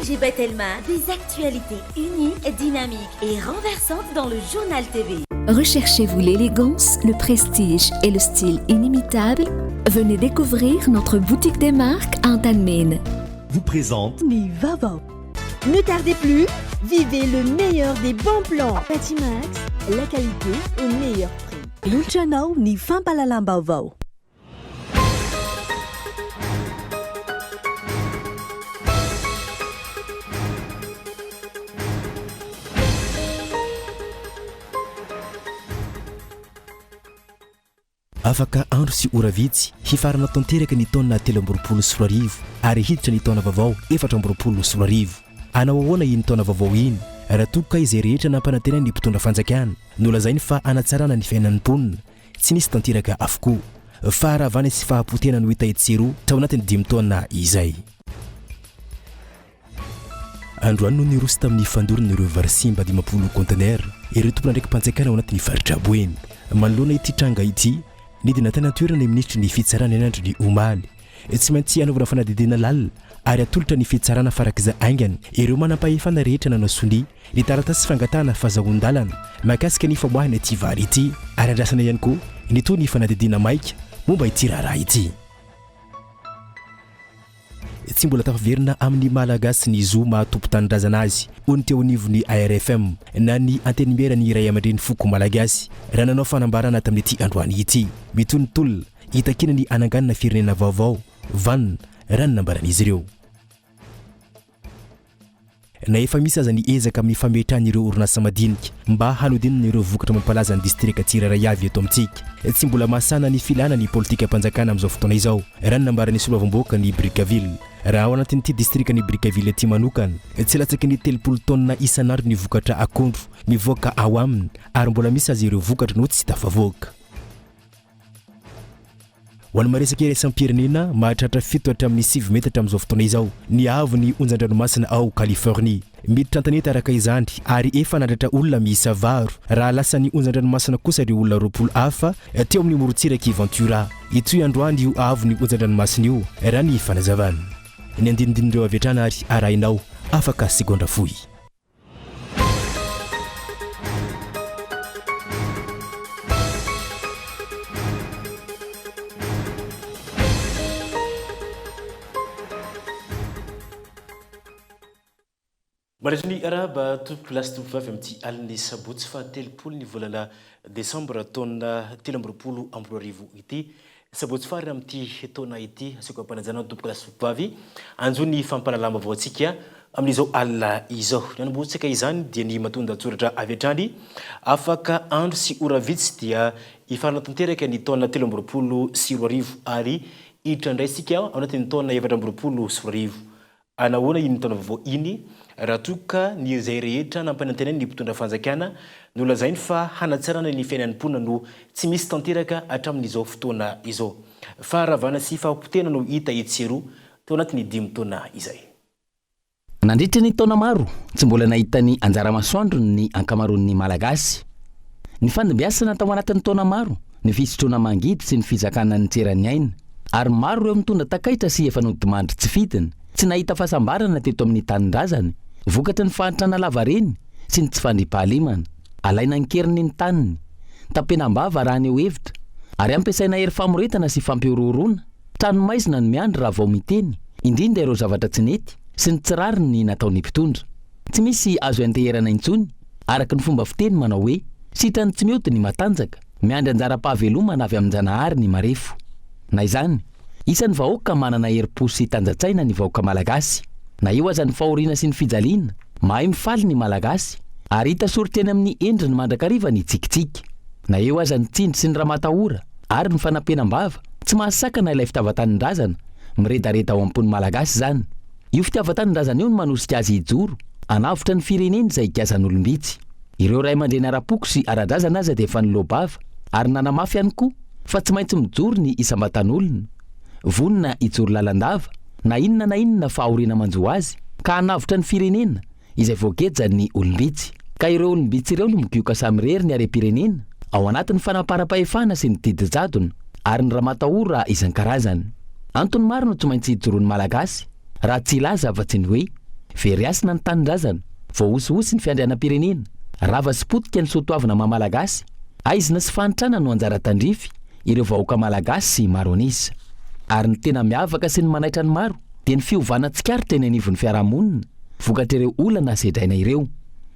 DG Batelma, des actualités uniques, dynamiques et renversantes dans le Journal TV. Recherchez-vous l'élégance, le prestige et le style inimitable Venez découvrir notre boutique des marques Antanimena. Vous présente Ny vaovao. Ne tardez plus, vivez le meilleur des bons plans. Batimax, la qualité au meilleur prix. Lolotra anao ny fampahalalam-baovao. Afaka andro sy ora vitsy, hifarana tanteraka ny taona 2023 ary hiditra ny taona vaovao 2024. Hanao ahoana iny taona vaovao iny raha toa ka izay rehetra nampanantenain'ny mpitondra fanjakana, nolazainy fa hanatsarana ny fiainan'ny mponina, tsy nisy tanteraka avokoa. Faharavana sy fahapotehana no hita etsy sy eroa tao anatin'ny dimy taona izay. Androany no niroso tamin'ny fandorana ireo vary simba 50 kaontenera ireo tompon'andraiki-panjakana ao anatin'ny faritra Boeny. Manoloana ity tranga ity, nidina tany an-toerana ny minisitry ny Fitsarana ny andron'ny omaly. Tsy maintsy hanaovana fanadihadiana lalina ary hatolotra ny fitsarana farak'izay haingana ireo manampahefana rehetra nanao sonia ny taratasy fangatahana fahazahoan-dalana mahakasika ny famoahana ity vary ity ary andrasana ihany koa ny tohin'ny fanadihadiana maika momba ity raharaha ity. Tsy mbola tafaverina amin'ny Malagasy ny zo maha tompon-tanindrazana azy, hoy ny teo anivon'ny ARFM na ny Antenimieran'ny Raiamandreny Foko Malagasy, raha nanao fanambarana tamin'ity androany ity. Mitohy ny tolona, hitakiana ny hananganana firenena vaovao, vanona, raha ny nambaran'izy ireo. Na efa misy aza ny ezaka amin'ny fametrahana ireo orinasa madinika mba hanodinana ireo vokatra mampalaza ny distrika tsirairay avy eto amintsika, tsy mbola mahasahana ny filana ny politikam-panjakana amin'izao fotoana izao, raha ny nambaran'ny solombavambahoakan'i Brickaville. Raha ao anatin'ity distrikan'i Brickaville ity manokana, tsy latsaky ny 30 taonina isan'andro ny vokatra akondro mivoaka ao aminy ary mbola misy aza ireo vokatra no tsy tafavoaka. Ho an'ny maresaka iraisam-pirenena, mahatratra fito hatramin'ny sivy metatra amin'izao fotoana izao ny haavon'ny onjan-dranomasina ao Californie. Miditra an-tanety araka izany ary efa nandratra olona miisa valo, raha lasan'ny onjan-dranomasina kosa ireo olona 20 hafa teo amin'ny morontsirak'i Ventura. Hitohy androany io haavon'ny onjan-dranomasina io, raha ny fanazavana. Ny andinindin'ireo avy hatrany ary arahinao afaka segondra fohy. Mandritra ny arahaba tompoko lahy sy tompoko vavy amin'ity alin'ny sabotsy faha 30 ny volana desambra taona 2023 ity. Sabotsy farany amin'ity taona ity, asiko am-panajana ny tompoko lahy sy tompoko vavy, anjo ny fampahalalam-baovao antsika amin'izao alina izao. Ny hanombohantsika izany dia ny matoan-dahatsoratra avy hatrany, afaka andro sy ora vitsy dia hifarana tanteraka ny taona 2023 ary hiditra indray isika ao anatin'ny taona 2024. Anahoana iny taona vaovao iny raha toa ka ny izay rehetra nampanantenainy ny mpitondra fanjakana nolazainy fa hanatsarana ny fiainan'ny mponina no tsy misy tanteraka hatramin'izao fotoana izao. Faharavana sy fahapotehana no hita etsy sy eroa tao anatin'ny dimy taona izay. Nandritra ny taona maro, tsy mbola nahita ny anjara masoandrony ny ankamaroan'ny Malagasy. Nifandimbiasana tao anatin'ny taona maro ny fisotroana mangidy sy ny fizakana ny tseran'ny aina. Ary maro ireo mitondra takaitra sy efa nodimandry tsy fidiny, tsy nahita fahasambarana teto amin'ny tanindrazany, vokatry ny fahantrana lavareny sy ny tsy fandriampahalemana. Alaina an-keriny ny taniny, tapenam-bava raha haneho hevitra, ary ampiasaina hery famoretana sy fampihorohoroana, tranomaizina no miandry raha vao miteny, indrindra ireo zavatra tsy nety sy ny tsy rariny nataon'ny mpitondra. Tsy misy azo ianteherana intsony, araka ny fomba fiteny manao hoe, Sitrany tsy miody ny matanjaka, miandry anjaram-pahavelomana avy amin-janahary ny marefo. Na izany, isan'ny vahoaka manana herim-po sy tanja-tsaina ny vahoaka malagasy. Na eo aza ny fahoriana sy ny fijaliana, mahay mifaly ny Malagasy, ary hita soritra eny amin'ny endriny mandrakariva ny tsikitsiky. Na eo aza ny tsindry sy ny ramatahora ary ny fanampenam-bava, tsy mahasakana ilay fitiavan-tanindrazana miredareda ao am-pon'ny Malagasy izany. Io fitiavan-tanindrazana io no manosika azy hijoro, hanavotra ny fireneny izay giazan'olom-bitsy. Ireo ray aman-dreny ara-poko sy ara-drazana aza dia efa niloa-bava ary nanamafy ihany koa fa tsy maintsy mijoro ny isam-batan'olona. Vonona hijoro lalandava na inona na inona fahoriana manjo azy ka hanavotra ny firenena izay voagejan'ny olom-bitsy. Ka ireo olom-bitsy ireo no migioka samirery ny harem-pirenena ao anatin'ny fanamparam-pahefana sy ny didy jadona ary ny ramatahora isan-karazany. Antony maro no tsy maintsy hijoroan'ny Malagasy raha tsy hilaza afa-tsy ny hoe. Very hasina ny tanindrazana, voahosihosy ny fiandrianam-pirenena, rava sy potika ny soatoavina maha Malagasy, aizina sy fahantrana no anjara tandrify ireo vahoaka Malagasy maro an'isa. Ary ny tena miavaka sy ny manaitra ny maro dia ny fiovana tsikaritra eny anivon'ny fiarahamonina vokatr'ireo olana sedraina ireo.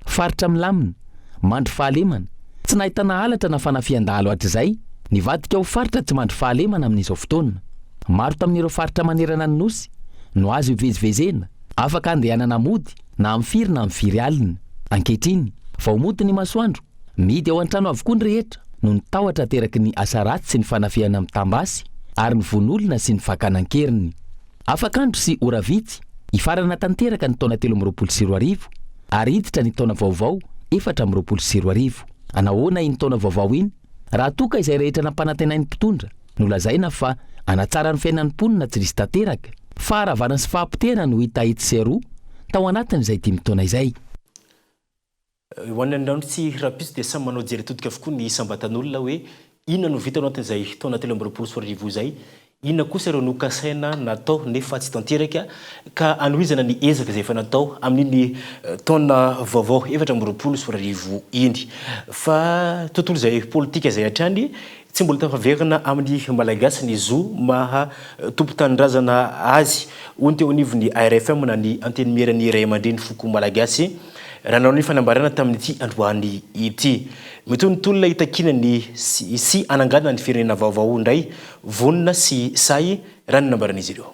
Faritra milamina, mandry fahalemana, tsy nahitana halatra na fanafihan-dahalo hatrizay, nivadika ho faritra tsy mandry fahalemana amin'izao fotoana. Maro tamin'ireo faritra manerana ny Nosy no azo ivezivezena, afaka andehanana mody na amin'ny firy na amin'ny firy alina. Ankehitriny, vao mody ny masoandro, mihidy ao an-trano avokoa ny rehetra noho ny tahotra ateraky ny asa ratsy sy ny fanafihana mitam-basy ary ny vono olona sy ny fakana an-keriny. Afaka andro sy ora vitsy, hifarana tanteraka ny taona 2023 ary hiditra ny taona vaovao 2024. Anahoana iny taona vaovao iny? Raha toa ka izay rehetra nampanantenain'ny mpitondra no lazaina fa hanatsara ny fiainan'ny mponina tsy nisy tanteraka, faharavana sy fahapotehana no hita etsy sy eroa tao anatin'izay dimy taona izay. Ho an'ny androany sy rahampitso dia samy manao jery todika avokoa ny isam-batan'olona hoe inona no vita ao anatin'izay taona 2023 izay, Inona kosa ireo nokasaina natao nefa tsy tanteraka ka hanohizana ny ezaka izay efa natao amin'iny taona vaovao 2024 iny? Fa tontolo izay politika izay hatrany, tsy mbola tafaverina amin'ny Malagasy ny zo maha tompon-tanindrazana azy, hoy ny teo anivon'ny ARFM na ny Antenimieran'ny Raiamandreny Foko Malagasy raha nanao ny fanambarana tamin'ity androany ity. Mitohy ny tolona hitakiana ny sy hananganana ny firenena vaovao indray Vonona sy sahy, raha ny nambaran'izy ireo.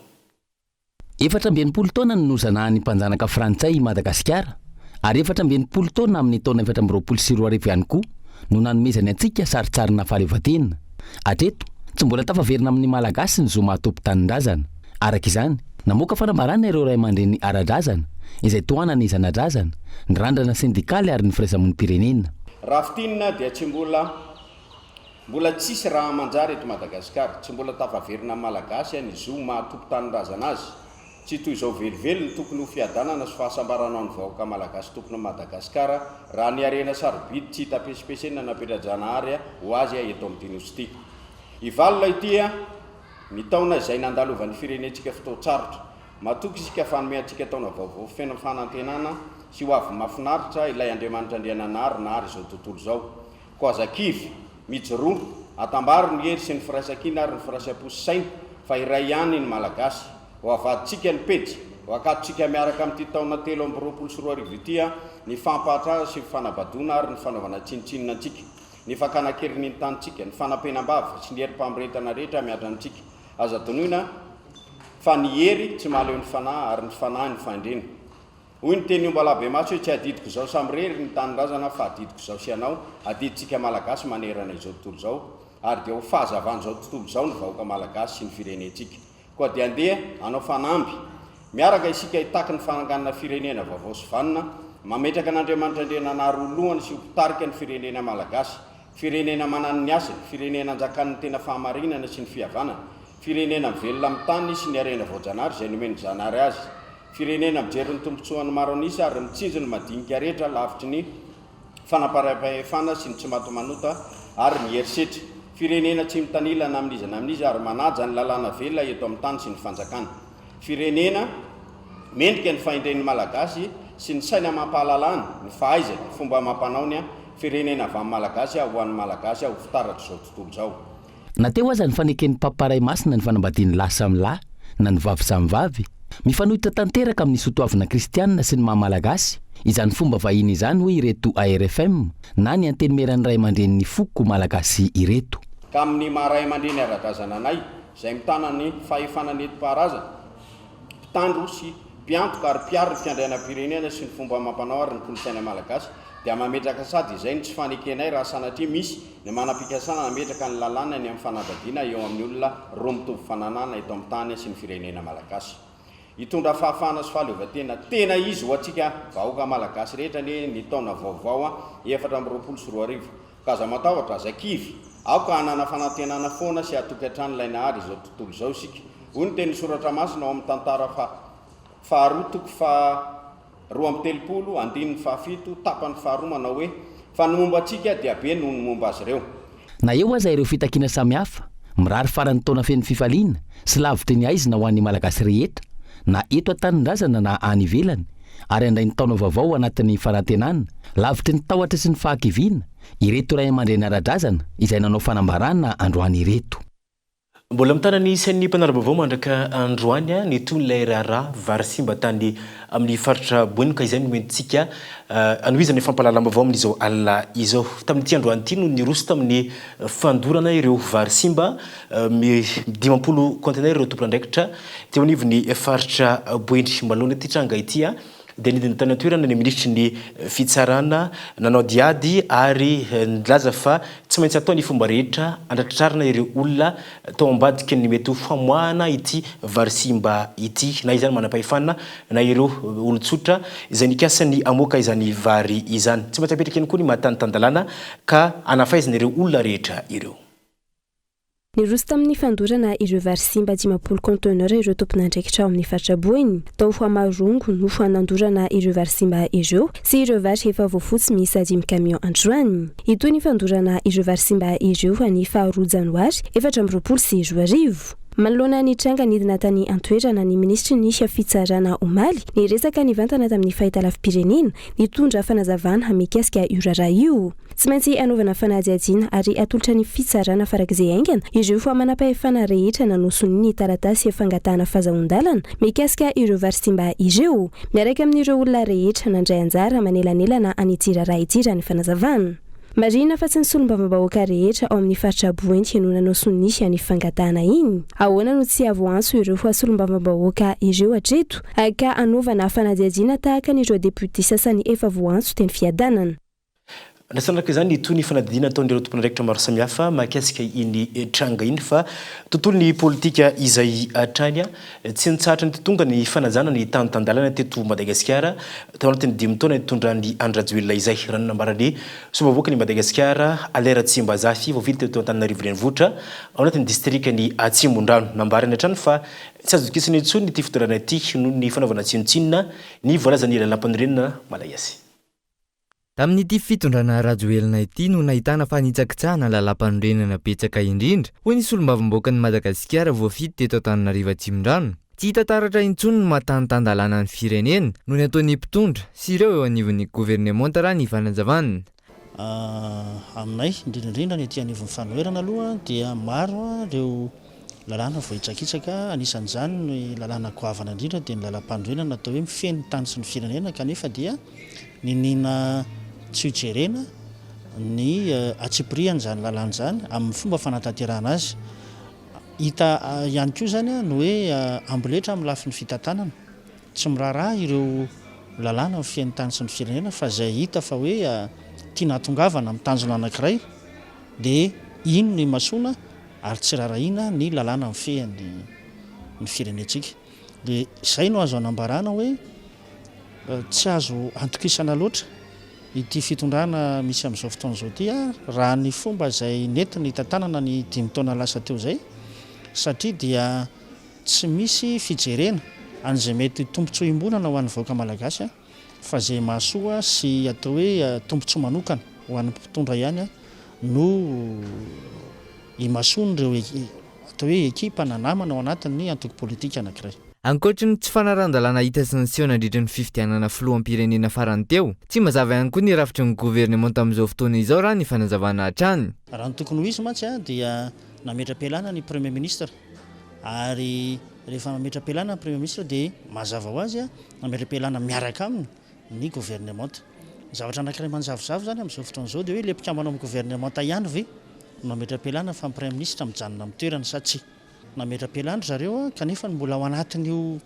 64 taona no nozanahan'ny mpanjanaka frantsay i Madagasikara ary 64 taona amin'ny taona 2024 ihany koa no nanomezany antsika sarintsarina fahaleovantena. Hatreto, tsy mbola tafaverina amin'ny Malagasy ny zo maha tompon-tanindrazana. Araka izany, namoaka fanambarana ireo raiamandreny ara-drazana, izay tohanan'ny zana-drazana, ny randrana sendikaly ary ny firaisamonim-pirenena. Raha fintinina dia tsy mbola Mbola tsisy raha manjary eto Madagasikara, tsy mbola tafaverina amin'ny Malagasy ny zo maha tompon-tanindrazana azy. Tsy toy izao velively ny tokony ho fiadanana sy fahasambarana ho an'ny vahoaka Malagasy tompon'i Madagasikara raha ny harena sarobidy tsy hita pesipesenina napetra-janahary ho azy eto amin'ity Nosy ity. Hivalona ity ny taona izay nandalovan'ny firenentsika fotoan-tsarotra. Matoky isika fa hanome antsika taona vaovao feno fanantenana sy ho avy mahafinaritra ilay Andriamanitra Andriananahary nahary izao tontolo izao. Koa aza kivy, mijoroa, atambaro ny hery sy ny firaisankina ary ny firaisam-po sy saina fa iray ihany ny Malagasy. Ho avadintsika ny pejy, ho akatontsika miaraka amin'ity taona 2023 ity ny fampahatrana sy ny fanabadoana ary ny fanaovana tsinontsinona antsika, ny fakana an-keriny ny tanintsika, ny fanampenam-bava sy ny herim-pamoretana rehetra mihatra amintsika. Aza adinoina fa ny hery tsy mahaleo ny fanahy ary ny fanahy no fahendrena. Hoy ny tenin'i Ombalabemaso hoe tsy adidiko izaho samirery ny tanindrazana fa adidiko izaho sy ianao, adidintsika Malagasy manerana izao tontolo izao ary dia ho fahazavan'izao tontolo izao ny vahoaka Malagasy sy ny firenentsika. Koa dia andeha hanao fanamby miaraka isika hitaky ny fananganana firenena vaovao sy vanona, mametraka an'Andriamanitra Andriananahary ho lohany sy ho mpitarika ny firenena Malagasy, firenena manana ny hasiny, firenena anjakan'ny tena fahamarinana sy ny fihavanana, firenena mivelona amin'ny tany sy ny harena voajanahary izay nomen'i Zanahary azy. Firenena mijery ny tombontsoan'ny maro an'isa ary mitsinjo ny madinika rehetra lavitry ny fanamparam-pahefana sy ny tsimatimanota ary ny herisetra. Firenena tsy mitanila na amin'iza na amin'iza ary manaja ny lalàna velona eto amin'ny tany sy ny fanjakana. Firenena mendrika ny fahendren'ny Malagasy sy ny saina amam-pahalalany, ny fahaizany, ny fomba amam-panaony, firenena avy amin'ny Malagasy ho an'ny Malagasy ho fitaratr'izao tontolo izao. Na teo aza ny faneken'ny Papa Ray Masina ny fanambadian'ny lahy samy lahy na ny vavy samy vavy, mifanohitra tanteraka amin'ny sotoavina kristianina sy ny maha Malagasy izany fomba vahiny izany hoy ireto ARFM na ny Antenimieran'ny Ray aman-drenin'ny foko Malagasy ireto. Ka amin'ny maha ray aman-dreny ara-drazana anay, izay mitana ny fahefana nentim-paharazana, mpitandro sy mpiantoka ary mpiaro ny fiandrianam-pirenena sy ny fomba amam-panao ary ny kolontsaina malagasy, dia mametraka sady izay ny tsy fanekenay raha sanatria misy ny manam-pikasana hametraka ny lalàna ny amin'ny fanambadiana eo amin'ny olona roa mitovy fananana eto amin'ny tany sy ny firenena malagasy. Hitondra fahafahana sy fahaleovantena tena izy ho antsika vahoaka malagasy rehetra anie ny taona vaovao 2024. Ka aza matahotra, aza kivy. Aoka hanana fanantenana foana sy hatoky hatrany ilay Nahary izao tontolo izao isika. Hoy ny tenin'ny Soratra Masina ao amin'ny Tantara faharoa toko faha 32, andininy fahafito, tapany faharoa manao hoe, Fa ny momba antsika dia be noho ny momba azy ireo. Na eo aza ireo fitakiana samihafa, mirary faran'ny taona feno fifaliana sy lavitry ny haizina ho an'ny Malagasy rehetra, na eto an-tanindrazana na any ivelany, ary handray ny taona vaovao anatin'ny fanantenana, lavitry ny tahotra sy ny fahakiviana, ireto ray aman-dreny ara-drazana izay nanao fanambarana androany ireto. Mbola mitana ny sain'ny mpanara-baovao mandraka androany ny tohin'ilay raharaha vary simba tany amin'ny faritra Boeny ka izay no entintsika hanohizana ny fampahalalam-baovao amin'izao alina izao. Tamin'ity androany ity no niroso tamin'ny fandorana ireo vary simba 50 kaontenera ireo tompon'andraikitra teo anivon'ny faritra Boeny. Manoloana ity tranga ity dia nidina tany an-toerana ny minisitry ny fitsarana nanao adiady ary nilaza fa tsy maintsy atao ny fomba rehetra handratratrarana ireo olona tao ambadiky ny mety ho famoahana ity vary simba ity, na izany manam-pahefana na ireo olon-tsotra izay nikasa ny hamoaka izany vary izany. Tsy maintsy apetraka ihany koa ny maha tany tan-dalàna ka hanafaizana ireo olona rehetra ireo. Niroso tamin'ny fandorana ireo vary simba 50 conteneurs ireo tompon'andraikitra ao amin'ny faritra Boeny. Tao Marongo no nandorana ireo vary simba ireo sy ireo vary efa voafotsy miisa dimy camion androany. Hitohy ny fandorana ireo vary simba ireo ny faharoa janoary 2024. Manoloana ny tranga nidina tany an-toerana ny minisitry ny Fitsarana omaly, niresaka nivantana tamin'ny fahitalavi-pirenena, nitondra fanazavana mikasika io raharaha io. Tsy maintsy hanaovana fanadihadiana ary hatolotra ny fitsarana farak'izay haingana ireo manampahefana rehetra nanao sonia ny taratasy fangatahana fazahoan-dalana mikasika ireo vary simba ireo, miaraka amin'ireo olona rehetra nandray anjara manelanelana an'ity raharaha ity raha ny fanazavana. Marihina fa tsy ny solombavambahoaka rehetra ao amin'ny faritra Boeny no nanao sonia ny fangatahana iny. Ahoana no tsy havoantso ireo solombavambahoaka ireo hatreto ka hanaovana fanadihadiana tahaka an'ireo depiote sasany efa voantso teny Fiadanana? Nasaina araka izany hitohy ny fanadihadiana ataon'ireo tompon'andraikitra maro samihafa mahakasika iny tranga iny fa tontolon'ny politika izay hatrany tsy nitsahatra nitotonga ny fanajana ny tany tan-dalana teto Madagasikara tao anatin'ny dimy taona nitondran'i Andry Rajoelina izay, raha ny nambaran'ny Solombavambahoakan'i Madagasikara, Alain Ratsimbazafy, voafidy teto Antananarivo Renivohitra ao anatin'ny distrikan'i Atsimondrano. Nambarany hatrany fa tsy azo itokisana intsony ity fitondrana ity noho ny fanaovana tsinontsinona ny voalazan'ny lalàmpanorenana malagasy. Tamin'ity fitondrana Rajoelina ity no nahitana fanitsakitsahana lalàmpanorenana betsaka indrindra, hoy ny solombavambahoakan'i Madagasikara voafidy teto Antananarivo Atsimondrano. Tsy hita taratra intsony ny maha tany tan-dalàna ny firenena noho ny ataon'ny mpitondra sy ireo eo anivon'ny governemanta raha ny fanazavana. Aminay, indrindra indrindra ny aty anivon'ny fanoherana aloha dia maro ireo lalàna voahitsakitsaka, anisan'izany ny lalàna goavana indrindra dia ny lalàmpanorenana atao hoe mifehy ny tany sy ny firenena kanefa dia niniana tsy hojerena ny antsipirihan'izany lalàna izany amin'ny fomba fanatanterahana azy. Hita ihany koa izany ny hoe amboletra amin'ny lafiny fitantanana, tsy miraharaha ireo lalàna mifehy ny tany sy ny firenena fa izay hita fa hoe tiana hahatongavana amin'ny tanjona anankiray dia iny no imasoana ary tsy rarahiana ny lalàna mifehy ny firenentsika. Dia izay no azo anambarana hoe tsy azo antokisana loatra ity fitondrana misy amin'izao fotoana izao ity raha ny fomba izay nentiny hitantanana ny dimy taona lasa teo izay satria dia tsy misy fijerena an'izay mety tombontsoa iombonana ho an'ny vahoaka malagasy fa izay mahasoa sy atao hoe tombontsoa manokana ho an'ny mpitondra ihany no imasoan'ireo atao hoe ekipa na namana ao anatin'ny antoko politika anankiray. Ankoatry ny tsy fanarahan-dalàna hita sy niseho nandritra ny fifidianana filoham-pirenena farany teo, tsy mazava ihany koa ny rafitry ny governemanta amin'izao fotoana izao raha ny fanazavana hatrany. Raha ny tokony ho izy mantsy dia nametra-pialana ny Premier Ministre ary rehefa mametra-pialana ny Premier Ministre dia mazava ho azy mametra-pialana miaraka aminy ny governemanta. Ny zavatra anankiray manjavozavo izany amin'izao fotoana izao dia hoe ilay mpikambana ao amin'ny governemanta ihany ve no mametra-pialana fa ny Praiminisitra mijanona amin'ny toerany sa tsia? Nametra-pialana ry zareo kanefa mbola ao anatin'io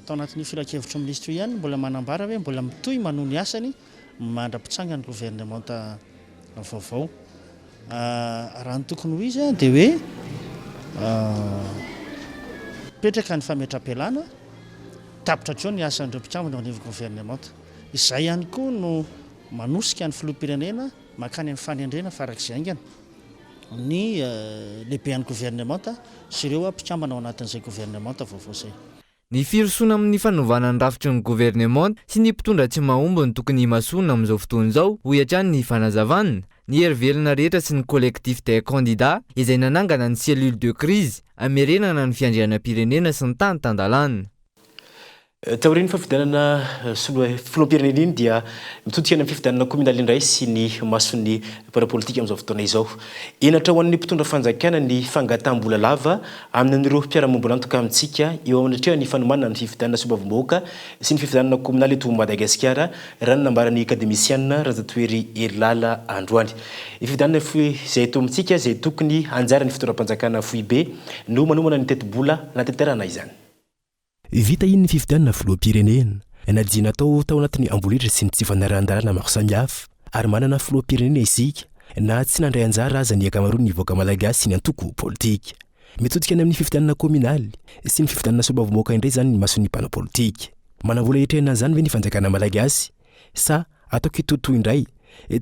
tao anatin'io filankevitry ny minisitra io ihany mbola manambara hoe mbola mitohy manohy ny asany mandra-pitsangan'ny governemanta vaovao. Raha ny tokony ho izy dia hoe mipetraka ny fametram-pialana, tapitra hatreo ny asan'ireo mpikambana eo anivon'ny governemanta. Izay ihany koa no manosika ny filoham-pirenena mankany amin'ny fanendrena farak'izay haingana ny lehiben'ny governemanta sy ireo mpikambana ao anatin'izay governemanta vaovao izay. Ny firosoana amin'ny fanovana ny rafitry ny governemanta sy ny mpitondra tsy mahomby no tokony himasoana amin'izao fotoana izao, hoy hatrany ny fanazavana. Ny hery velona rehetra sy ny Collectif des candidats izay nanangana ny cellule de crise hamerenana ny fiandrianam-pirenena sy ny tany tan-dalàna. Taorian'ny fifidianana filoham-pirenena iny dia mitodika any amin'ny fifidianana kaominaly indray sy ny mason'ny mpanao politika amin'izao fotoana izao. Henatra ho an'ny mpitondra fanjakana ny fangataham-bola lava amin'ireo mpiara-miombon'antoka amintsika eo anatrehan'ny fanomanana ny fifidianana solombavambahoaka sy ny fifidianana kaominaly eto Madagasikara, raha ny nambaran'ny akademisiana Rajatohery Herilala androany. Ny fifidianana izay eto amintsika izay tokony anjaran'ny fitondram-panjakana foibe no manomana ny tetibola hanatanterahana izany. Vita iny ny fifidianana filoham-pirenena, na dia natao tao anatin'ny amboletra sy ny tsy fanarahan-dalàna maro samihafa, ary manana filoham-pirenena isika, na tsy nandray anjara aza ny ankamaroan'ny vahoaka malagasy sy ny antoko politika. Mitodika any amin'ny fifidianana kaominaly sy ny fifidianana solombavambahoaka indray izany ny mason'ny mpanao politika. Manam-bola hiatrehana an'izany ve ny fanjakana malagasy sa atao kitoatoa indray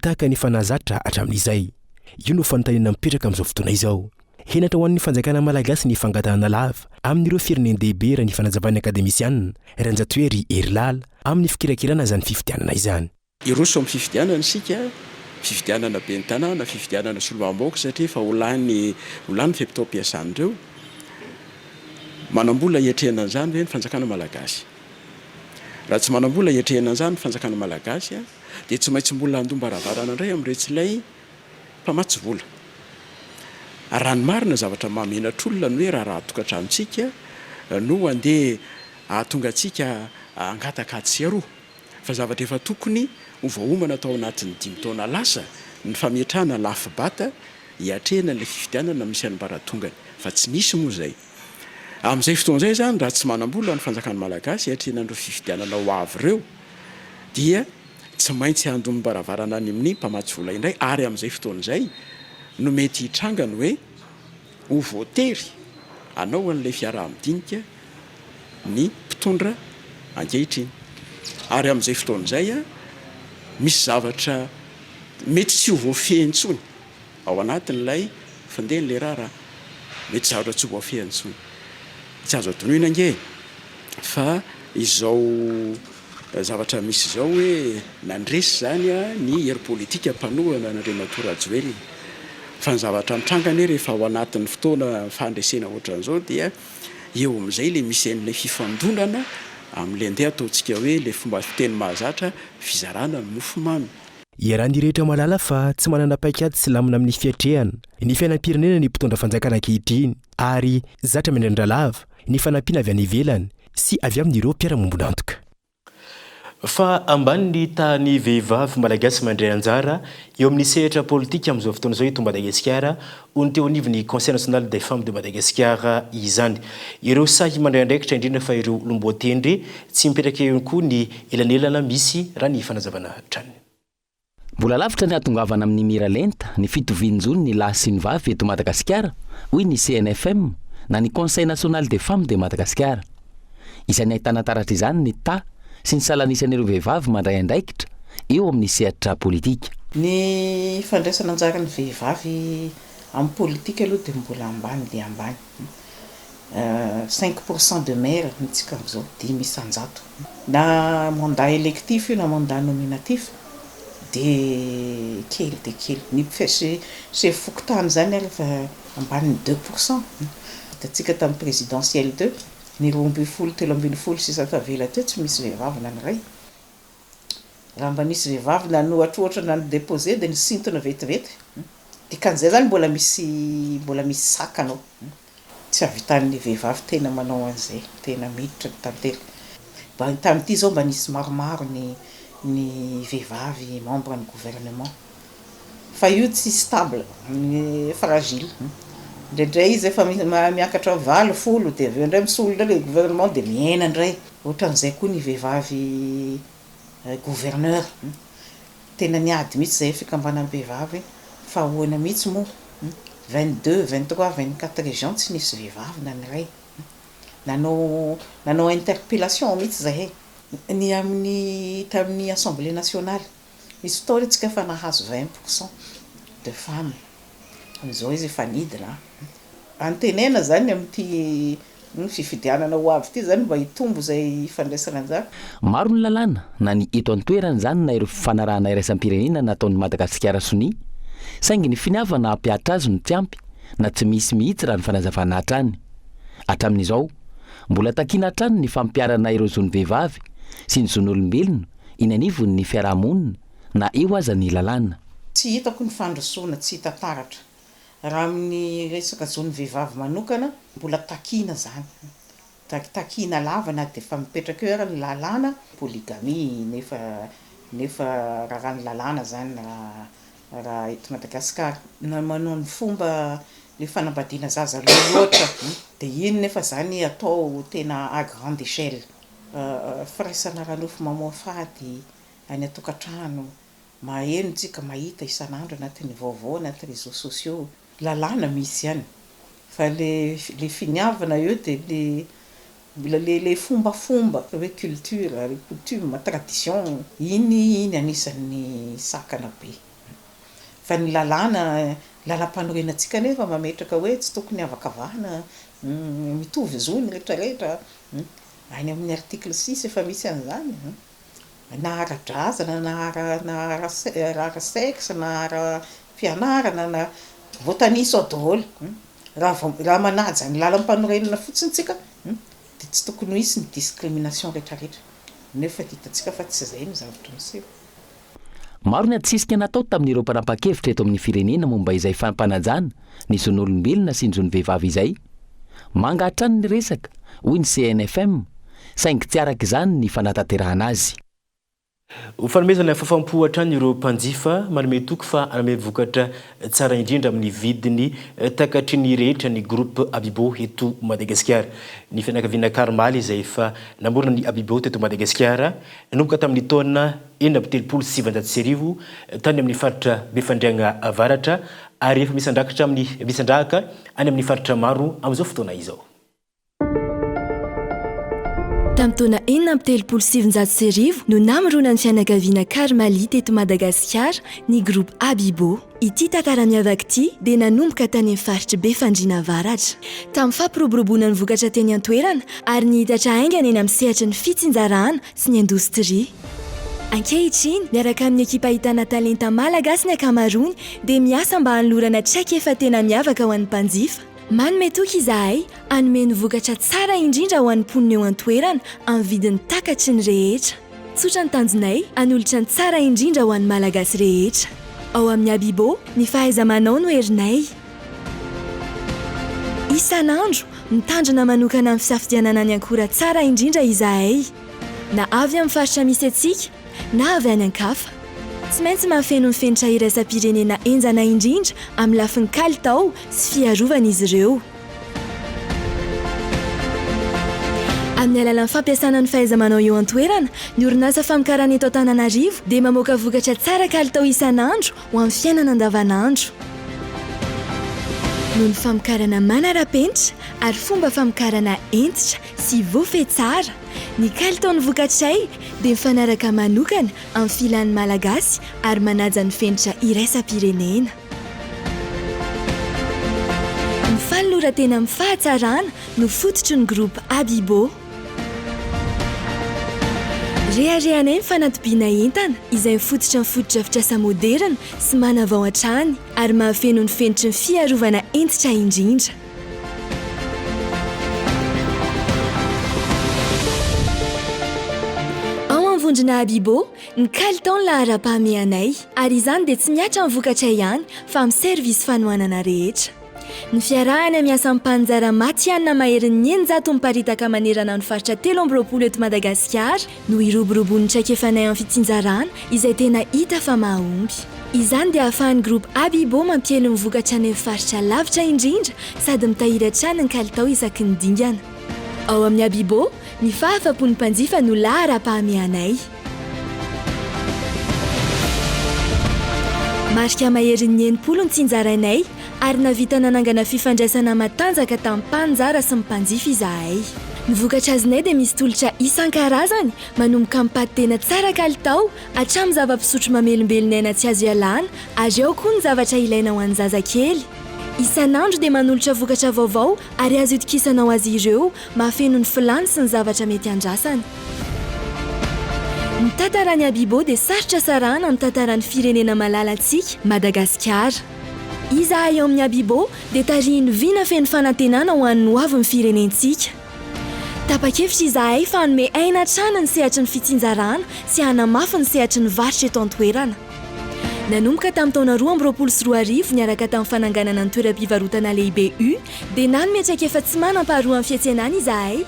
tahaka ny efa nahazatra hatramin'izay? Io no fanontaniana mipetraka amin'izao fotoana izao. Henatra ho an'ny fanjakana malagasy ny fangatahana lava amin'ireo firenen-dehibe raha ny fanazavan'ny akademisianina, Ranjatohery Herilala, amin'ny fikirakirana izany fifidianana izany. Hiroso amin'ny fifidianana isika, fifidianana ben'ny tanàna, fifidianana solombavambahoaka satria efa ho lany ho lany ny fe-potoam-piasan'ireo. Manam-bola hiatrehana an'izany ve ny fanjakana malagasy? Raha tsy manam-bola hiatrehana an'izany ny fanjakana malagasy dia tsy maintsy mbola handom-baravarana indray amin'iretsy ilay mpamatsy vola. Raha ny marina zavatra mahamenatr'olona ny hoe raharaha tokantranontsika no andeha hahatonga antsika hangataka atsy sy aroa fa zavatra efa tokony ho voaomana tao anatin'ny dimy taona lasa ny fametrahana lafibata hiatrehana ilay fifidianana misy ambaratongany fa tsy nisy moa izay. Amin'izay fotoana izay izany raha tsy manam-bola ny fanjakana malagasy hiatrehana an'ireo fifidianana ho avy ireo dia tsy maintsy handom-baravarana any amin'ny mpamatsy vola indray ary amin'izay fotoana izay no mety hitranga ny hoe ho voatery hanao an'ilay fiaraha-midinika ny mpitondra ankehitriny ary amin'izay fotoana izay misy zavatra mety tsy ho voafehy intsony ao anatin'ilay fandehan'ilay raharaha. Mety zavatra tsy ho voafehy intsony. Tsy azo adinoina ange fa izao zavatra misy izao hoe nandresy izany ny hery politika mpanohana an'Andriamatoa Rajoelina. Fa ny zavatra mitranga anie rehefa ao anatin'ny fotoana fandresena ohatran'izao dia eo amin'izay ilay misy an'ilay fifandonana amin'ilay andeha ataontsika hoe ilay fomba fiteny mahazatra fizarana ny mofomamy. Iarahan'ny rehetra mahalala fa tsy manana paikady sy lamina amin'ny fiatrehana ny fiainam-pirenena ny mpitondra fanjakana ankehitriny ary zatra miandrandra lava ny fanampiana avy any ivelany sy avy amin'ireo mpiara-mombon'antoka. Fa ambany ny tahan'ny vehivavy malagasy mandray anjara eo amin'ny sehatra politika amin'izao fotoana izao eto Madagasikara, hoy ny teo anivon'ny Conseil national des femmes de Madagascar izany. Ireo sahy mandray andraikitra indrindra fa ireo olom-boatendry tsy mipetraka eo ihany koa ny elanelana misy raha ny fanazavana hatrany. Mbola lavitra ny hahatongavana amin'ny miralenta ny fitovian-jon'ny lahy sy ny vavy eto Madagasikara, hoy ny CNFM na ny Conseil national des femmes de Madagascar. Isan'ny ahitana taratra izany ny taha sy ny salan'isan'ireo vehivavy mandray andraikitra eo amin'ny sehatra politika. Ny fandraisana anjaran'ny vehivavy amin'ny politika aloha dia mbola ambany dia ambany. Cinq pour cent de maire ny tsika amin'izao, 5%. Na mandat électif io na mandat nominatif dia kely dia kely. Ny chef fokontany izany ary efa ambanin'ny 2%. Hitantsika tamin'ny présidentielle teo, ny 12, 13 sisa tavela teo tsy misy vehivavy na ny iray. Raha mba nisy vehivavy nanohatrohatra na ni-deposer dia nisintona vetivety. Dikan'izay izany mbola misy mbola misy sakana ao. Tsy havitan'ny vehivavy tena manao an'izay, tena miditra ny tantely. Mba tamin'ity izao mba nisy maromaro ny ny vehivavy membre ny gouvernement. Fa io tsy stable, fragile. Indraindray izy efa miakatra valo, folo dia avy eo indray misolo indray ilay gouvernement dia mihena indray. Ohatran'izay koa ny vehivavy gouverneur. Tena niady mihitsy izahay fikambanam-behivavy fa ahoana mihitsy moa? 22, 23, 24 régions tsy nisy vehivavy na ny iray. Nanao nanao interpellation mihitsy izahay. Ny amin'ny tamin'ny assemblée nationale, nisy fotoana isika efa nahazo 20 pour cent de femmes. Amin'izao izy efa nidina an. Antenaina izany amin'ity fifidianana ho avy ity izany mba hitombo izay fandraisana anjara. Maro ny lalàna, na ny eto an-toerana izany na ireo fifanarahana iraisam-pirenena nataon'i Madagasikara sonia, saingy ny finiavana hampihatra azy no tsy ampy na tsy misy mihitsy raha ny fanazavana hatrany. Hatramin'izao, Mbola takiana hatrany ny fampiharana ireo zon'ny vehivavy sy ny zon'olombelona eny anivon'ny fiarahamonina na eo aza ny lalàna. Tsy hitako ny fandrosoana, tsy hita taratra. Raha amin'ny resaka zon'ny vehivavy manokana, mbola takiana izany. Takitakiana lava na dia efa mipetraka eo ary ny lalàna, polygamie, nefa nefa raràn'ny lalàna izany raha raha eto Madagasikara. Na manao ny fomba le fanambadiana zaza aloha loatra dia iny nefa izany atao tena à grande échelle. Firaisana ara-nofo mamoafady any an-tokantrano, maheno tsika mahita isan'andro anatin'ny vaovao anaty réseaux sociaux. Lalàna misy ihany fa le le finiavana eo dia le mbola le le fombafomba hoe culture, le coutume, tradition, iny iny anisan'ny sakana be. Fa ny lalàna, lalam-panorenantsika anefa mametraka hoe tsy tokony havakavahana, mitovy zo ny rehetra rehetra, any amin'ny article six efa misy an'izany. Na ara-drazana na ara na ara-sexe na ara-pianarana na voatanisa ao daholo. Raha vao raha manaja ny lalam-panorenana fotsiny tsika dia tsy tokony ho hisy ny discrimination rehetra rehetra nefa hitantsika fa tsy izay no zavatra miseho. Maro ny adisisika natao tamin'ireo mpanapa-kevitra eto amin'ny firenena momba izay fampanajana ny zon'olombelona sy ny zon'ny vehivavy izay. Manga hatrany ny resaka, hoy ny CNFM, saingy tsy araka izany ny fanatanterahana azy. Ho fanomezana fahafaham-po hatrany ireo mpanjifa, manome toky fa hanome vokatra tsara indrindra amin'ny vidiny takatry ny rehetra ny Groupe Abibo eto Madagasikara. Ny fianakaviana Karmaly izay efa namorona ny Abibo teto Madagasikara nanomboka tamin'ny taona 1936 tany amin'ny faritra Befandriagna Avaratra ary efa misandrakitra amin'ny misandrahaka any amin'ny faritra maro amin'izao fotoana izao. Tamin'ny taona 1936 no namoronan'ny fianakaviana Karmali teto Madagasikara ny Groupe Abibo. Ity tantara miavaka ity dia nanomboka tany amin'ny faritr'i Befandriana Avaratra. Tamin'ny fampiroboroboana ny vokatra teny an-toerana ary nihitatra haingana eny amin'ny sehatry ny fitsinjarana sy ny indostria. Ankehitriny, miaraka amin'ny ekipa ahitana talenta malagasy ny ankamaroany dia miasa mba hanolorana traikefa tena miavaka ho an'ny mpanjifa. Manome toky izahay hanome ny vokatra tsara indrindra ho an'ny mponina eo an-toerana amin'ny vidiny takatry ny rehetra. Tsotra ny tanjonay, hanolotra ny tsara indrindra ho an'ny Malagasy rehetra. Ao amin'ny Abibo, ny fahaiza-manao no herinay. Isan'andro, mitandrina manokana amin'ny fisafidianana ny ankora tsara indrindra izahay. Na avy amin'ny faritra misy antsika, na avy any an-kafa. Tsy maintsy mahafeno ny fenitra iraisam-pirenena henjana indrindra amin'ny lafiny kalitao sy fiarovana izy ireo. Amin'ny alalan'ny fampiasana ny fahaiza-manao eo an-toerana, ny orinasa famokarana eto Antananarivo dia mamoaka vokatra tsara kalitao isan'andro ho amin'ny fiainana andavanandro. Noho ny famokarana manara-penitra ary fomba famokarana hentitra sy voafehy tsara, ny kalitaon'ny vokatray dia mifanaraka manokana amin'ny filan'ny Malagasy ary manaja ny fenitra iraisam-pirenena. Ny fanoloran-tena amin'ny fahatsarana no fototry ny Groupe Abibo. Reharehanay ny fanatobiana entana izay mifototra amin'ny fotodrafitrasa moderina sy manavao hatrany ary mahafeno ny fenitry ny fiarovana hentitra indrindra. Ao amin'ny vondrona Abibo, ny kalitao no laharam-pahamehanay, ary izany dia tsy mihatra amin'ny vokatray ihany fa amin'ny servisy fanohanana rehetra. Ny fiarahana miasa amin'ny mpaninjara matihanina maherin'ny 600 miparitaka manerana ny faritra 23 eto Madagasikara no hiroboroboan'ny traikefanay amin'ny fitsinjarana izay tena hita fa mahomby. Izany dia ahafahan'ny Groupe Abibo mampiely ny vokatra any amin'ny faritra lavitra indrindra sady mitahiry hatrany ny kalitao isaky ny dingana. Ao amin'ny Abibo, ny fahafapon'ny mpanjifa no laharam-pahamehanay. Marika maherin'ny 60 ny tsinjarainay ary nahavita nanangana fifandraisana matanjaka tamin'ny mpaninjara sy ny mpanjifa izahay. Ny vokatra azonay dia misy tolotra isan-karazany, manomboka amin'ny paty tena tsara kalitao hatramin'ny zava-pisotro mamelombelona aina tsy azo ialana ary ao koa ny zavatra ilaina ho an'ny zazakely. Isan'andro dia manolotra vokatra vaovao ary azo itokisana ho azy ireo, mahafeno ny filàny sy ny zavatra mety andrasany. Ny tantaran'i Abibo dia sarotra sarahana amin'ny tantaran'ny firenena malalantsika, Madagasikara. Izahay ao amin'ny Abibo dia tarihin'ny vina feno fanantenana ho an'ny hoavin'ny firenentsika. Tapa-kevitra izahay fa hanome aina hatrany ny sehatry ny fitsinjarana sy hanamafy ny sehatry ny varotra eto an-toerana. Nanomboka tamin'ny taona 2022 niaraka tamin'ny fananganana ny toeram-pivarotana lehibe U dia nanome traikefa tsy manam-paharoa amin'ny fiantsenana izahay.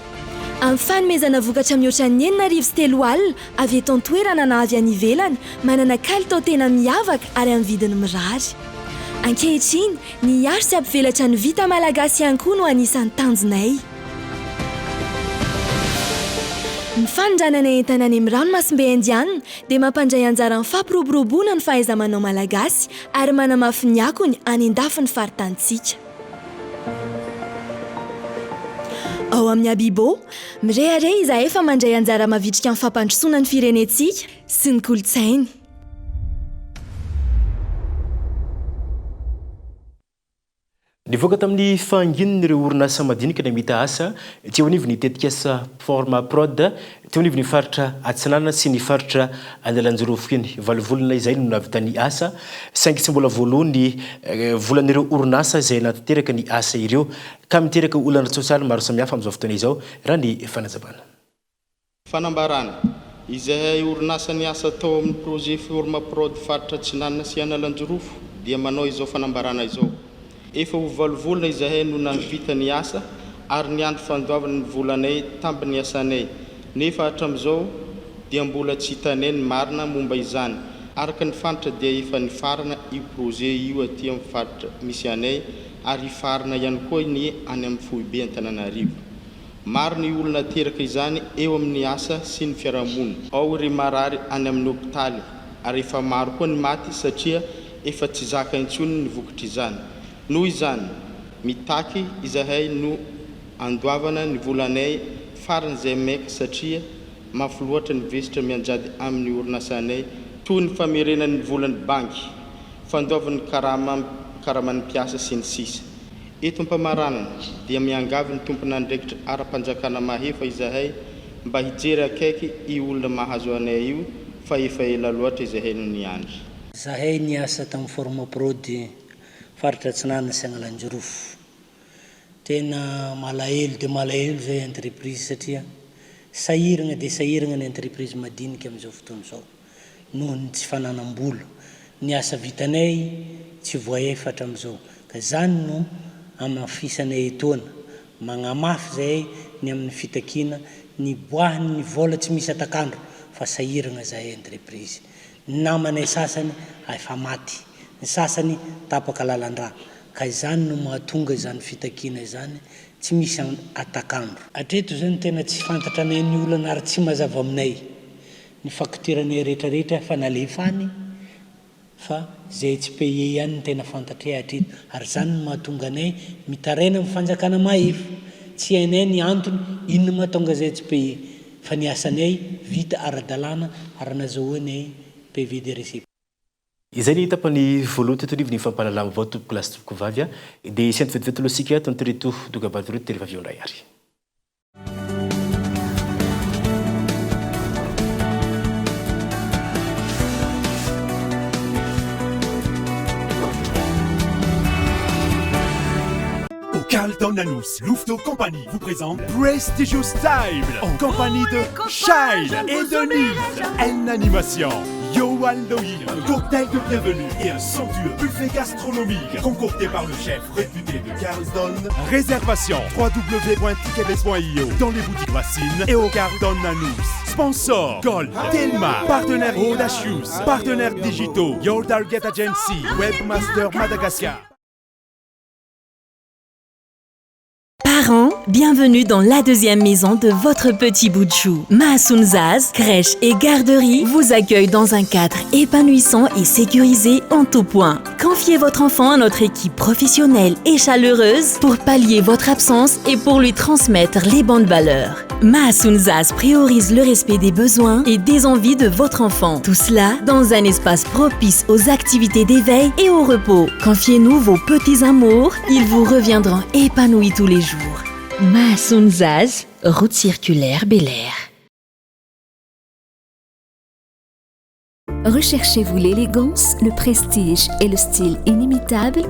Amin'ny fanomezana vokatra mihoatra ny 3600 avy eto an-toerana na avy any ivelany, manana kalitao tena miavaka ary amin'ny vidiny mirary. Ankehitriny, ny hiaro sy hampivelatra ny vita malagasy ihany koa no anisan'ny tanjonay. Ny fanondranana entana any amin'ny ranomasimbe Indiana dia mampandray anjara amin'ny fampiroboroboana ny fahaiza-manao malagasy ary manamafy ny akony any an-dafin'ny faritanintsika. Ao amin'ny Abibo, mirehareha izahay fa mandray anjara mavitrika amin'ny fampandrosoana ny firenentsika sy ny kolontsainy. Nivoaka tamin'ny fahangininy ireo orinasa madinika namita asa teo anivon'ny tetikasa Formaprod teo anivon'ny faritra Atsinanana sy ny faritra Analanjirofo iny. Valo volana izay no nahavitany asa saingy tsy mbola voaloa ny volan'ireo orinasa izay nanatanteraka ny asa ireo ka miteraka olana ara-tsosialy maro samihafa amin'izao fotoana izao raha ny fanazavana. Fanambarana, Izahay orinasa niasa tao amin'ny projet Formaprod faritra Atsinanana sy Analanjirofo dia manao izao fanambarana izao, Efa ho valo volana izahay no nahavita ny asa ary niandry fandoavana ny volanay tambin'ny asanay nefa hatramin'izao dia mbola tsy hitanay ny marina momba izany. Araka ny fantatra dia efa nifarana io projet io aty amin'ny faritra misy anay ary hifarana ihany koa ny any amin'ny foibe Antananarivo. Maro ny olona teraka izany eo amin'ny asa sy ny fiarahamonina. Ao ireo marary any amin'ny hopitaly ary efa maro koa ny maty satria efa tsy zaka intsony ny vokatr'izany. Noho izany, mitaky izahay no andoavana ny volanay faran'izay maika satria mafy loatra ny vesatra mianjady amin'ny orinasanay toy ny famerenana ny volan'ny banky, fandoavana ny karama karaman'ny mpiasa sy ny sisa. Eto am-pamaranana dia miangavy ny tompon'andraikitra ara-panjakana mahefa izahay mba hijery akaiky io olona mahazo anay io fa efa ela loatra izahay no niandry. Zahay niasa tamin'ny Formaprod faritra Atsinanana sy Analanjirofo. Tena malahelo dia malahelo zahay entreprise satria sahiragna dia sahiragna ny entreprise madinika amin'izao fotoana izao. noho ny tsy fananam-bola. Ny asa vitanay tsy voahefa hatramin'izao. Ka izany no amafisanay etoana. Magnamafy zahay ny amin'ny fitakiana ny hiboahan'ny vola tsy misy atak'andro fa sahiragna zahay entreprise. Ny namanay sasany efa maty, ny sasany tapaka lalan-drà. Ka izany no mahatonga izany fitakiana izany tsy misy atak'andro. Hatreto izany tena tsy fantatranay ny olana ary tsy mazava aminay. Ny facture-nay rehetra rehetra efa nalefa any fa zay tsy payer ihany no tena fantatray hatreto ary zany no mahatonga anay mitaraina amin'ny fanjakana mahefa. Tsy hainay ny antony inona mahatonga zay tsy payer fa ny asanay vita ara-dalàna ary nazahoanay PV de réception. Izay ny tapany voalohany teto anivon'ny fampahalalam-baovao tompoko lahy sy tompoko vavy a! Dia sento vetivety aloha isika ato an'ity reto dokam-barotra ireto dia rehefa avy eo indray ary. Au Carlton Nanos, Louveteau Company vous présente Prestigious Time en compagnie de Shine et Denise. Une animation, Yohan Loïc, un cocktail de bienvenue et un somptueux buffet gastronomique concocté par le chef réputé de Carlton. Réservation www.ticketbase.io dans les boutiques Racine et au Carlton Nanos. Sponsor Gold, Telma, partenaire Audacious, partenaire digitaux, Your Target Agency, Webmaster Madagascar. Parents, bienvenue dans la deuxième maison de votre petit bout de chou. Mahasoa crèche et garderie vous accueille dans un cadre épanouissant et sécurisé en tout point. Confiez votre enfant à notre équipe professionnelle et chaleureuse pour pallier votre absence et pour lui transmettre les bonnes valeurs. Mahasoa priorise le respect des besoins et des envies de votre enfant. Tout cela dans un espace propice aux activités d'éveil et au repos. Confiez-nous vos petits amours, ils vous reviendront épanouis tous les jours. Mahasoa route circulaire Bel Air. Recherchez-vous l'élégance, le prestige et le style inimitable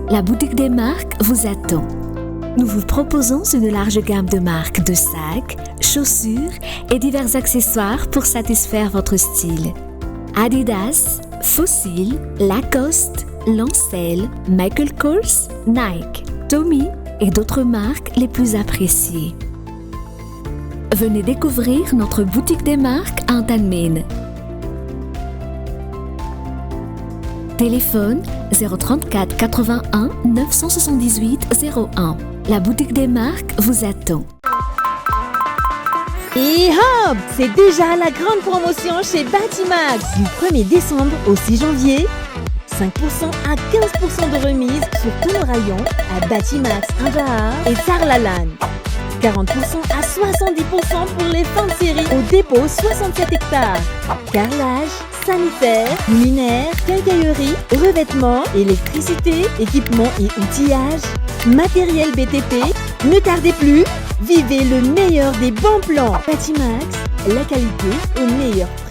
La boutique des marques vous attend. Nous vous proposons une large gamme de marques de sacs, chaussures et divers accessoires pour satisfaire votre style. Adidas, Fossil, Lacoste, Lancel, Michael Kors, Nike, Tommy et d'autres marques les plus appréciées. Venez découvrir notre boutique des marques Antanmene. Téléphone 034 81 978 01. La boutique des marques vous attend. Et hop C'est déjà la grande promotion chez Batimax Du 1er décembre au 6 janvier, 5% à 15% de remise sur tous nos rayons à Batimax Andraharo et Tsaralalàna. 40% à 70% pour les fins de série au dépôt 67 hectares. Carrelage, sanitaire, luminaire, quincaillerie, revêtement, électricité, équipement et outillage, matériel BTP. Ne tardez plus, vivez le meilleur des bons plans. Batimax, la qualité au meilleur prix.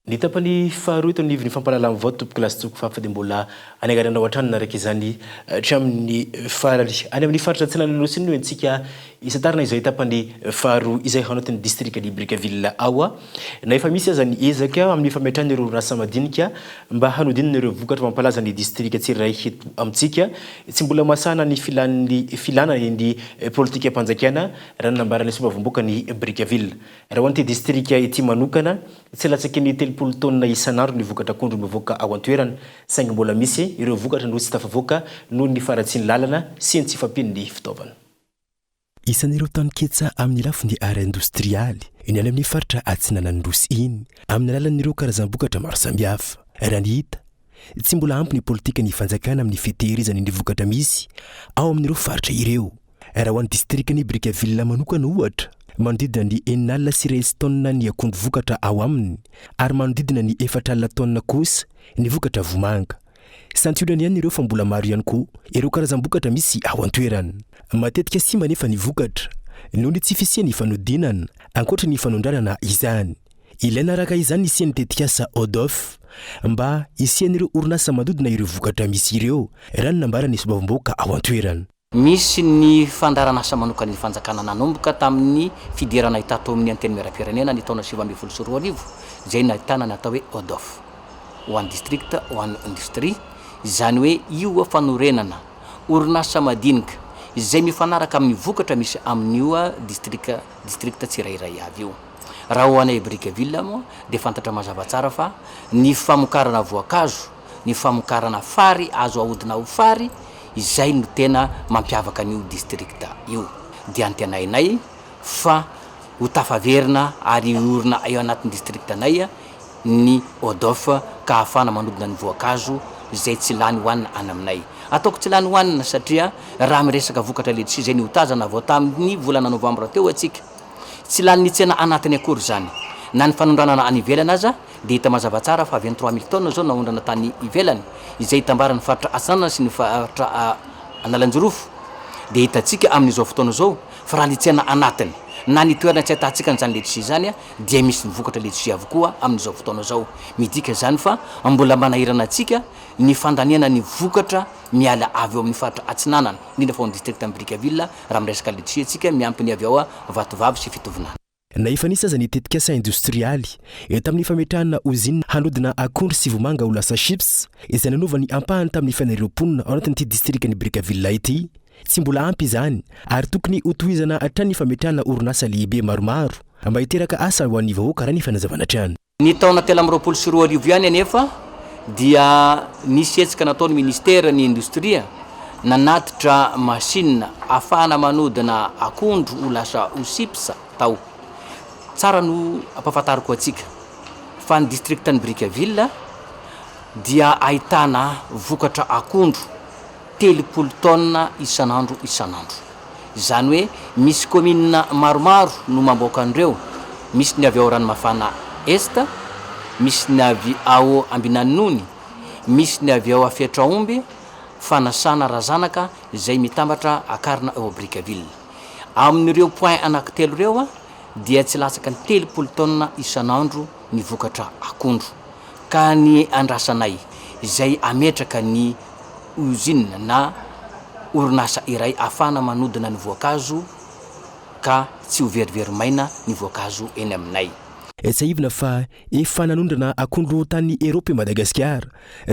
Ny tapany faharoa eto anivon'ny fampahalalam-vaovao tompoko lahy sy tompoko vavy fa dia mbola anengananao hatrany naraka izany hatramin'ny farany. Any amin'ny faritra Atsinanana Nosy iny no entintsika hisantarina izay tapany faharoa izay ao anatin'ny distrikan'i Brickaville ao. Na efa misy aza ny ezaka amin'ny fametrahana ireo orinasa madinika mba hanodinana ireo vokatra mampalaza ny distrika tsirairay eto amintsika, tsy mbola masahana ny filan'ny filana ny politikam-panjakana raha ny nambaran'ny solombavambahoakan'i Brickaville. Raha ho an'ity distrika ity manokana, tsy latsaky ny 30 taonina isan'andro ny vokatra akondro mivoaka ao an-toerana, saingy mbola misy ireo vokatra no tsy tafavoaka noho ny faharatsian'ny lalana sy ny tsy fahampian'ny fitaovana. Isan'ireo taninketsa amin'ny lafiny ara-indostrialy ny any amin'ny faritra atsinanan'ny Nosy iny, amin'ny alalan'ireo karazam-bokatra maro samihafa. Raha ny hita, tsy mbola ampy ny politikan'ny fanjakana amin'ny fitehirizana ny vokatra misy ao amin'ireo faritra ireo. Raha ho an'ny distrikan'i Brickaville manokana ohatra, manodidina ny 160 taonina ny akondro vokatra ao aminy ary manodidina ny 40 taonina kosa ny vokatra vomanga. Santionany ihany ireo fa mbola maro ihany koa ireo karazam-bokatra misy ao an-toerana. Matetika simba anefa ny vokatra noho ny tsy fisian'ny fanodinana ankoatra ny fanondranana izany. Ilaina araka izany ny hisian'ny tetikasa ODOF mba hisian'ireo orinasa manodina ireo vokatra misy ireo, raha ny nambaran'ny solombavambahoaka ao an-toerana. Misy ny fandaharanasa manokan'ny fanjakana nanomboka tamin'ny fidiranay tato amin'ny Antenimierampirenena ny taona 2019 izay nahitana ny atao hoe ODOF, One District One Industry, izany hoe io fanorenana orinasa madinika izay mifanaraka amin'ny vokatra misy amin'io distrika district tsirairay avy io. Raha ho anay Brickaville moa dia fantatra mazava tsara fa ny famokarana voankazo, ny famokarana fary azo ahodina ho fary, izay no tena mampiavaka an'io district io. Dia antenainay fa ho tafaverina ary hiorina eo anatin'ny district-nay ny ODOF ka ahafahana manodina ny voankazo izay tsy lany hohanina any aminay. Ataoko tsy lany hohanina satria raha miresaka vokatra letchis izay nihotazana vao tamin'ny volana novambra teo atsika, tsy lanin'ny tsena anatiny akory izany. Na ny fanondranana any ivelany aza dia hita mazava tsara fa 23 mille tonnes izao naondrana tany ivelany, izay itambaran'ny faritra Atsinanana sy ny faritra Analanjirofo, dia hitantsika amin'izao fotoana izao fa raha ny tsena anatiny na ny toerana tsy ahitantsika an'izany letchis izany dia misy ny vokatra letchis avokoa amin'izao fotoana izao. Midika izany fa mbola manahirana antsika ny fandaniana ny vokatra miala avy ao amin'ny faritra Atsinanana, indrindra fa ao amin'ny distriktan'i Brickaville raha miresaka letchis isika, miampy ny avy ao Vatovavy sy Fitovinany. Na efa nisy aza ny tetikasa indostrialy tamin'ny fametrahana ozinina hanodina akondro sy vomanga ho lasa chips, izay nanova ny ampahany tamin'ny fiainan'ireo mponina ao anatin'ity distrikan'i Brickaville ity, tsy mbola ampy izany ary tokony hotohizana hatrany ny fametrahana orinasa lehibe maromaro mba hiteraka asa ho an'ny vahoaka raha ny fanazavana hatrany. Ny taona 2023 ihany anefa dia nisy hetsika nataon'ny Minisiteran'ny Indostria nanatitra machine ahafahana manodina akondro ho lasa ho chips tao. Tsara no ampahafantariko antsika fa ny distriktan'i Brickaville dia ahitana vokatra akondro 30 taonina isan'andro isan'andro. Izany hoe misy kaominina maromaro no mamboaka an'ireo. Misy ny avy ao Ranomafana Est, misy ny avy ao Ambinaninony, misy ny avy ao Afiatraomby, Fanasana Razanaka izay mitambatra akarina ao Brickaville. Amin'ireo point anankitelo ireo dia tsy latsaka ny 30 taonina isan'andro ny vokatra akondro. Ka ny andrasanay izay ametraka ny usine na orinasa iray ahafahana manodina ny voankazo ka tsy ho verivery maina ny voankazo eny aminay. Tsiahivina fa efa nanondrana akondro tany Eropa i Madagasikara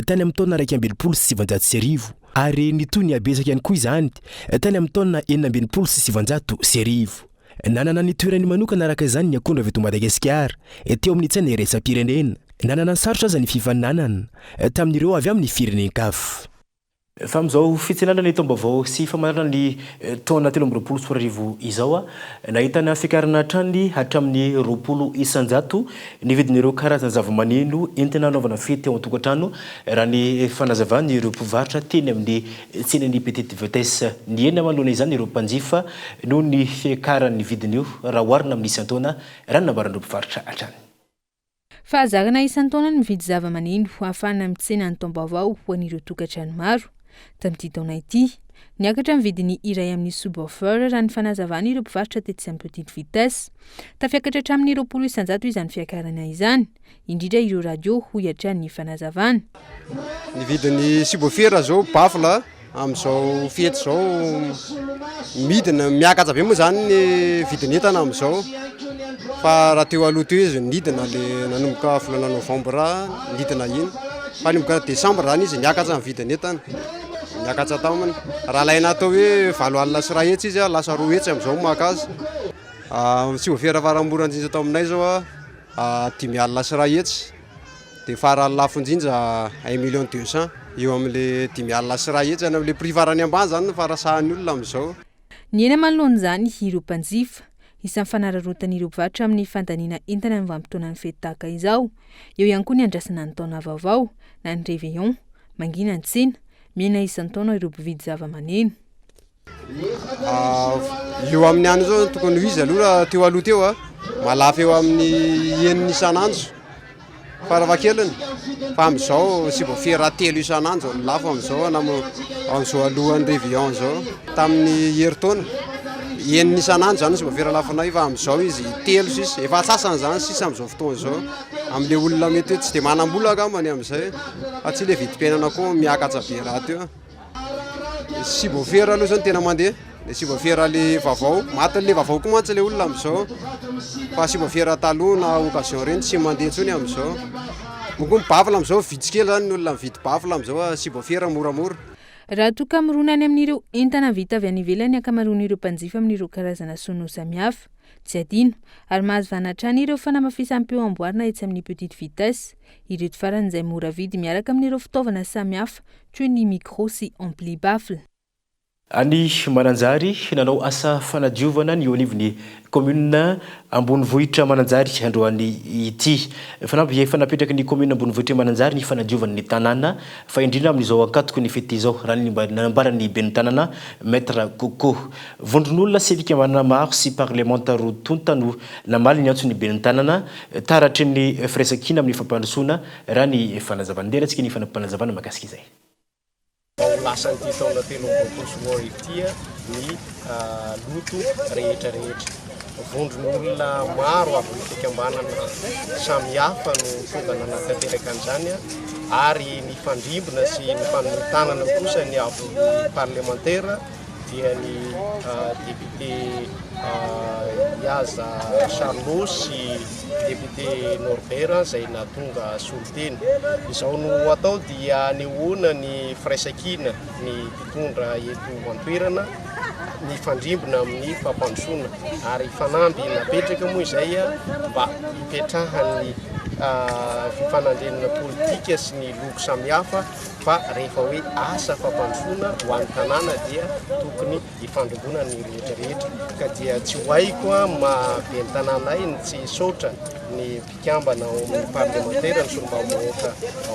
tany amin'ny taona 1961 ary nitohy nihabetsaka ihany koa izany tany amin'ny taona 1966. Nanana ny toerany manokana araka izany ny akondro avy eto Madagasikara teo amin'ny tsena iraisam-pirenena. Nanana sarotra aza ny fifaninanana tamin'ireo avy amin'ny firenen-kafa. Fa amin'izao fitsenana ny taom-baovao sy famaranana ny taona 2023 izao, nahitana fiakarana hatrany hatramin'ny 20% ny vidin'ireo karazana zavamaneno entina hanaovana fety ao an-tokantrano, raha ny fanazavan'ireo mpivarotra teny amin'ny tsenan'ny Petite Vitesse. Nihena manoloana izany ireo mpanjifa noho ny fiakaran'ny vidin'io raha oharina amin'ny isan-taona, raha ny nambaran'ireo mpivarotra hatrany. Fahazarana isan-taona ny mividy zavamaneno ahafahana mitsena ny taom-baovao ho an'ireo tokantrano maro. Tamin'ity taona ity, niakatra ny vidin'ny iray amin'ny subwoofer raha ny fanazavan'ireo mpivarotra tetsy amin'ny Petite Vitesse. Tafiakatra hatramin'ny 20% izany fiakarana izany, indrindra ireo radio, hoy hatrany ny fanazavana. Ny vidin'ny subwoofer izao baffle Amin'izao fety izao midina, miakatra be moa zany ny vidin'entana amin'izao fa raha teo aloha teo izy nidina le nanomboka volana novambra nidina iny fa nanomboka desambra zany izy niakatra ny vidin'entana, niakatra taminy. Raha alaina atao hoe 108 izy lasa 200 amin'izao maka azy. Subwoofer farany mora indrindra tao aminay zao 105 eo. Dia farany lafo indrindra un million deux cent eo amin'le 150 eo, any amin'le prix farany ambany zany no farasahan'ny olona amin'izao. Nihena manoloana izany ireo mpanjifa. Isan'ny fanararaotan'ireo mpivarotra amin'ny fandaniana entana amin'ny vanim-potoanan'ny fety tahaka izao. Eo ihany koa ny andrasana ny taona vaovao na ny réveillon. Mangina ny tsena. Mihena isan-taona ireo mpividy zavamaneno. Eo amin'ny any zao tokony ho izy aloha raha teo aloha teo a, mahalafo eo amin'ny enina isan'andro farafahakeliny fa amin'izao tsy voafehy raha telo isan'andro no lafo amin'izao na amin'izao alohan'ny réveillon zao. Tamin'ny herintaona enina isan'andro zany tsy voafehy raha lafonay fa amin'izao izy telo sisa, efa antsasany zany sisa amin'izao fotoana izao amin'ilay olona mety hoe tsy dia manam-bola angambany amin'izay fa tsy ilay vidim-piainana koa miakatra be rahateo. Subwoofer aloha zao no tena mandeha, le subwoofer le vaovao, matin'le vaovao koa mantsy le olona amin'izao fa subwoofer taloha na occasion reny tsy mandeha intsony amin'izao, moa koa ny baffle amin'izao vitsy kely zany ny olona mividy baffle amin'izao fa subwoofer moramora. Raha toa ka mirona any amin'ireo entana vita avy any ivelany ny ankamaroan'ireo mpanjifa amin'ireo karazana sono samihafa. Tsy adino, ary mahazo vahana hatrany ireo fanamafisam-peo amboarina etsy amin'ny Petite Vitesse. Ireto farany izay mora vidy miaraka amin'ireo fitaovana samihafa toy ny micro sy ampli baffle. Any Mananjary, nanao asa fanadiovana ny eo anivon'ny kaominina ambonivohitra Mananjary androany ity. Fanamby efa napetraky ny kaominina ambonivohitra Mananjary ny fanadiovana ny tanàna, fa indrindra amin'izao ankatoky ny fety izao, raha ny nambaran'ny ben'ny tanàna, Maître Coco. Vondron'olona sy fikambanana maro sy parlemanta roa tonta no namaly ny antson'ny ben'ny tanàna, taratry ny firaisankina amin'ny fampandrosoana, Raha ny fanazavana. Ndeha alaintsika ny fanampim-panazavana mahakasika izay. Mba ho lasan'ity taona 2023 ity ny loto rehetra rehetra. Vondron'olona maro avy amin'ny fikambanana samihafa no tonga nanatanteraka an'izany ary nifandrimbona sy nifanome tanana kosa ny avy amin'ny parlemantera dia ny député Ihaza Charlot sy député Norbert izay nahatonga solontena. Izao no atao dia anehoana ny firaisankina ny mpitondra eto an-toerana mifandrimbona amin'ny fampandrosoana ary fanamby napetraka moa izay mba hipetrahan'ny fifanandrenana politika sy ny loko samihafa fa rehefa hoe asa fampandrosoana ho an'ny tanàna dia tokony hifandrombona ny rehetra rehetra ka dia tsy ho haiko maha ben'ny tanàna ahy ny tsy hisaotra ny mpikambana ao amin'ny parlemantera ny solombavambahoaka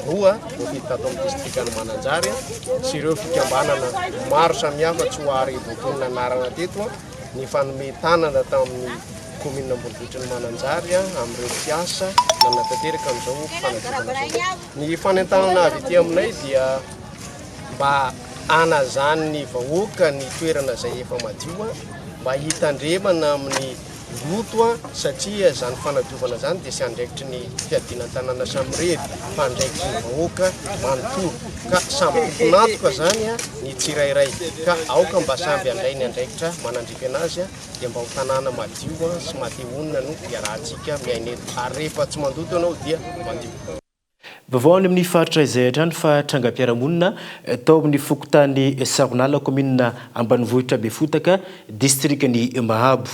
roa voafidy tato amin'ny distrikan'i Mananjary sy ireo fikambanana maro samihafa tsy ho ary voatonona anarana teto nifanome tanana tamin'ny kaominina ambonivohitry ny Mananjary amin'ireo mpiasa nanatanteraka an'izao fanadiovana izao. Ny fanentanana avy ety aminay dia mba hanazan'ny vahoaka ny toerana izay efa madio mba hitandremana amin'ny loto satria izany fanadiovana izany dia tsy andraikitry ny fiadiana an-tanàna samirery fa andraikitry ny vahoaka manontolo ka samy tompon'antoka izany ny tsirairay ka aoka mba samby handray ny andraikitra manandrify anazy dia mba ho tanàna madio sy maha-te honina no iarahantsika miaina eto ary rehefa tsy mandoto ianao dia madio. Vaovao any amin'ny faritra izay hatrany fa trangam-piarahamonina tao amin'ny fokontany Saronala, kaominina ambanivohitra Befotaka, distrikan'i Mahabo.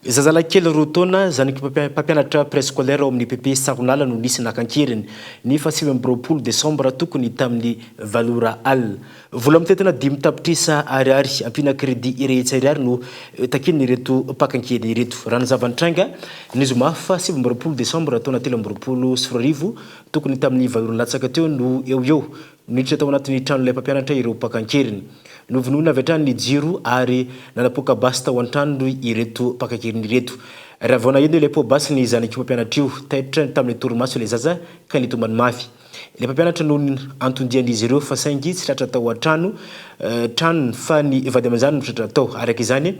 Zazalahy kely roa taona, zanaky mpampianatra préscolaire ao amin'ny EPP Saronala no nisy naka an-keriny, ny faha 29 desambra tokony tamin'ny valo ora alina. Vola mitentina 5 tapitrisa ariary ampiana crédit 100 ariary no takian'ireto mpaka an-keriny ireto. Raha ny zava-nitranga, ny zoma faha 29 desambra taona 2023, tokony tamin'ny valo ora latsaka teo no eo ho eo, niditra tao anatin'ny tranon'ilay mpampianatra ireo mpaka an-keriny. Novonoina avy hatrany ny jiro ary nanapoaka basy tao an-tranony ireto mpaka an-keriny ireto. Raha vao naheno ilay poa-basy ny zanak'io mpampianatra io, taitra tamin'ny torimaso ilay zaza ka nitomany mafy. Ilay mpampianatra no anton-dian'izy ireo fa saingy tsy tratra tao an-trano tranony fa ny vady aman-janany no tratra tao. Araka izany,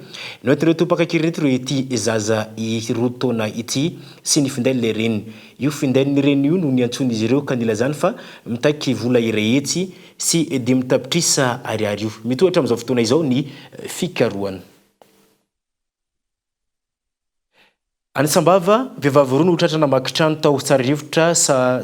noentin'ireto mpaka an-keriny ireto ity zaza roa taona ity sy ny findain'ilay reniny. Io findain'ny reniny io no niantsoan'izy ireo ka nilazany fa mitaky vola 105 tapitrisa ariary io. Mitohy hatramin'izao fotoana izao ny fikarohana. Any Sambava, vehivavy roa no tratra namaky trano tao Tsararivotra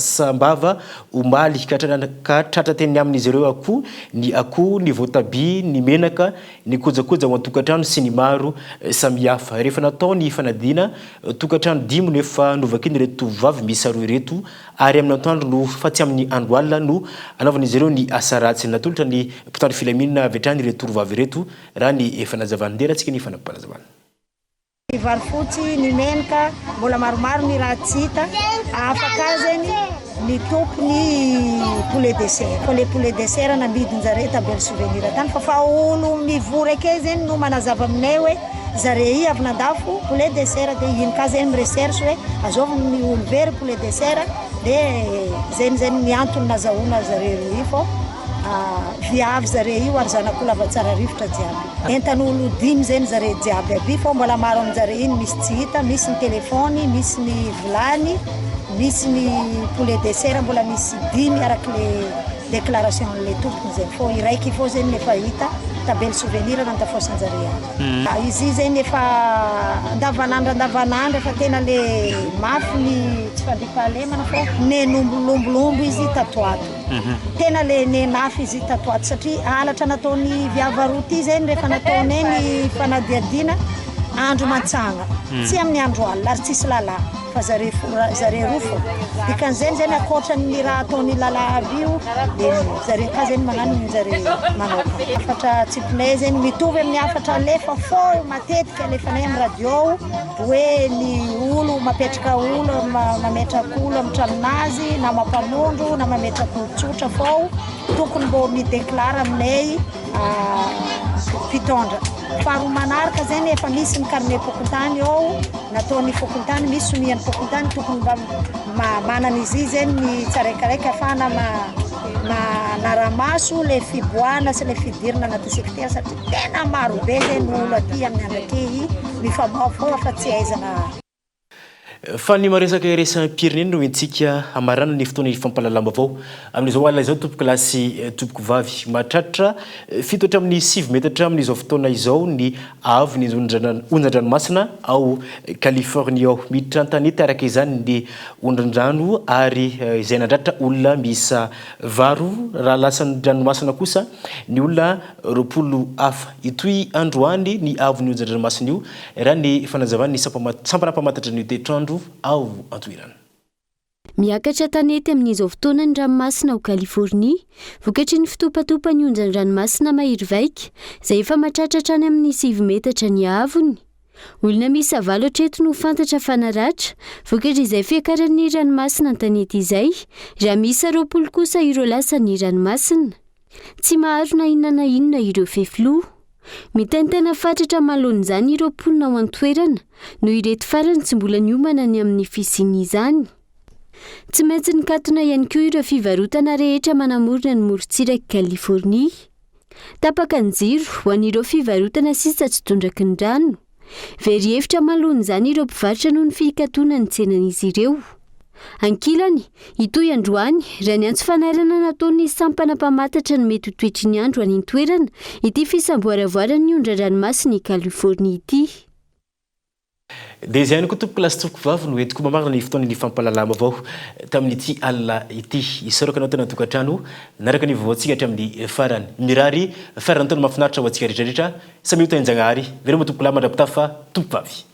Sambava omaly ka ka tratra teny amin'izy ireo akoho, ny akoho, ny voatabia, ny menaka, ny kojakoja ao an-tokantrano sy ny maro samihafa. Rehefa natao ny fanadihana, tokantrano dimy no efa novakian'ireto tovovavy miisa roa ireto ary amin'ny antoandro no fa tsy amin'ny andro alina no anaovan'izy ireo ny asa ratsy. Natolotra ny mpitandro filaminana avy hatrany ireto tovovavy ireto raha ny fanazavana. Ndeha ratsika ny fanampim-panazavana. Ny vary fotsy, ny menaka, mbola maromaro ny raha tsy hita. Afaka zegny ny tompony poulet de serre. Fa le poulet de serre namidin-jare ta Belle Souvenir tany fa fa olo mivory ake zegny no manazava aminay hoe zare i avy nandafo poulet de serre de ino ka zegny mi-recherche hoe azovy ny olo very poulet de serre de zegny zegny ny antony nazahoana zare roy fô Viavy zare io ary zanak'olo avy Tsararivotra jiaby. Entan'olo dimy zegny zare jiaby aby fô mbola maro aminjare iny misy tsy hita, misy ny téléphone, misy ny vilany, misy ny poulet de serre mbola misy dimy araky le déclaration an'le tompony zegny fô i raiky fô zegny le efa hita tabelo souvenir nandafaosanjare azy. Izy zegny efa andavanandro andavanandro efa tena le mafy ny tsy fandriampahalemana fô nenombolombolombo izy tato ato. Tena le nenafy izy tato ato satria halatra nataon'i viava roa ty zegny rehefa nataonay ny fanadihadiana andro mantsagna tsy amin'ny andro alina ary tsisy lala fa zare zare roa fô dikan'izegny zegny ankoatran'ny raha ataon'ny lala aby io de zare ka zegny magnano ny zare manoka hafatra tsipinay zegny mitovy amin'ny hafatra alefa fô matetika alefanay amin'ny radio hoe ny olo mapetraka olo mametraka olo amin'ny tranonazy na mampanondro na mametraka olo tsotra fao tokony mbô mi-déclare aminay mpitondra. Faharoa manaraka zegny efa misy ny carnet fokontany ao nataon'ny fokontany misy sonian'ny fokontany tokony mba manana izy io zegny ny tsaraikaraika ahafahana manara-maso le fiboahana sy le fidirana anaty secteur satria Tena maro be zegny olo aty amin'ny Andrakehy mifamahofaho fa tsy aizana. Fa ny maresaka iraisam-pirenena no entintsika hamarana ny fotoana ifampahalalam-baovao amin'izao alina izao tompokolahy sy tompokovavy. Mahatratra fito hatramin'ny sivy metatra amin'izao fotoana izao ny haavon'ny onjan-dranomasina ao Californie ao. Miditra an-tanety araka izany ny onjan-drano ary izay nandratra olona miisa valo raha lasan'ny ranomasina kosa ny olona 20 hafa. Hitohy androany ny haavon'io onjan-dranomasina io, raha ny fanazavan'ny sampana mpamantatra ny toetr'andro ao an-toerana. Miakatra an-tanety amin'izao fotoana ny ranomasina ao Californie, vokatry ny fitopatopan'ny onjan-dranomasina mahery vaika, izay efa mahatratra hatrany amin'ny sivy metatra ny haavony. Olona miisa valo hatreto no fantatra fa naratra, vokatr'izay fiakaran'ny ranomasina an-tanety izay, raha miisa 20 kosa ireo lasan'ny ranomasina. Tsy maharo na inona na inona ireo fefiloha. Mitaintaina fatratra manoloana izany ireo mponina ao an-toerana noho ireto farany tsy mbola niomana ny amin'ny fisian'izany. Tsy maintsy nikatona ihany koa ireo fivarotana rehetra manamorona ny morontsirak'i Californie. Tapaka ny jiro ho an'ireo fivarotana sisa tsy tondraky ny rano. Very hevitra manoloana izany ireo mpivarotra noho ny fikatonan'ny tsenan'izy ireo. Ankilany, hitohy androany, raha ny antso fanairana nataon'ny sampana mpamantatra ny mety ho toetry ny andro any an-toerana, ity fisamboaravoaran'ny ondran-dranomasin'i Californie ity. Dia izay ihany koa tompoko lahy sy tompoko vavy no entiko mamarana ny fotoan'ny fampahalalam-baovao tamin'ity alina ity. Isaorako anao tany an-tokantrano nanaraka ny vaovaontsika hatramin'ny farany. Mirary faran'ny taona mahafinaritra ho antsika rehetra rehetra. Samia ho tahin-Jagnahary. Veloma tompoko lahy mandra-pitafa tompoko vavy.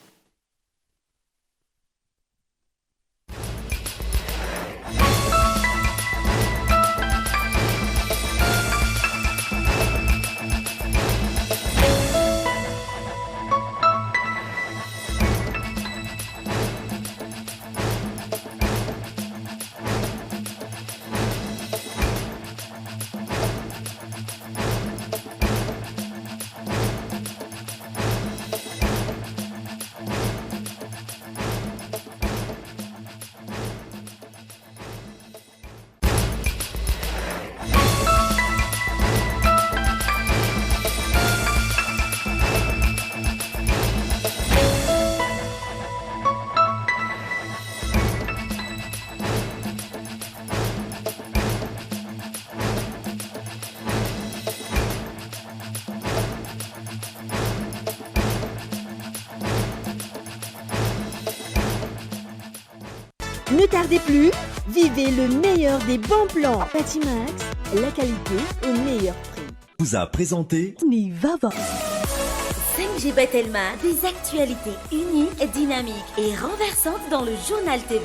Ne tardez plus, vivez le meilleur des bons plans. Batimax, la qualité au meilleur prix. Vous a présenté Ny vava. 5G Batelma, des actualités uniques, dynamiques et renversantes dans le journal TV.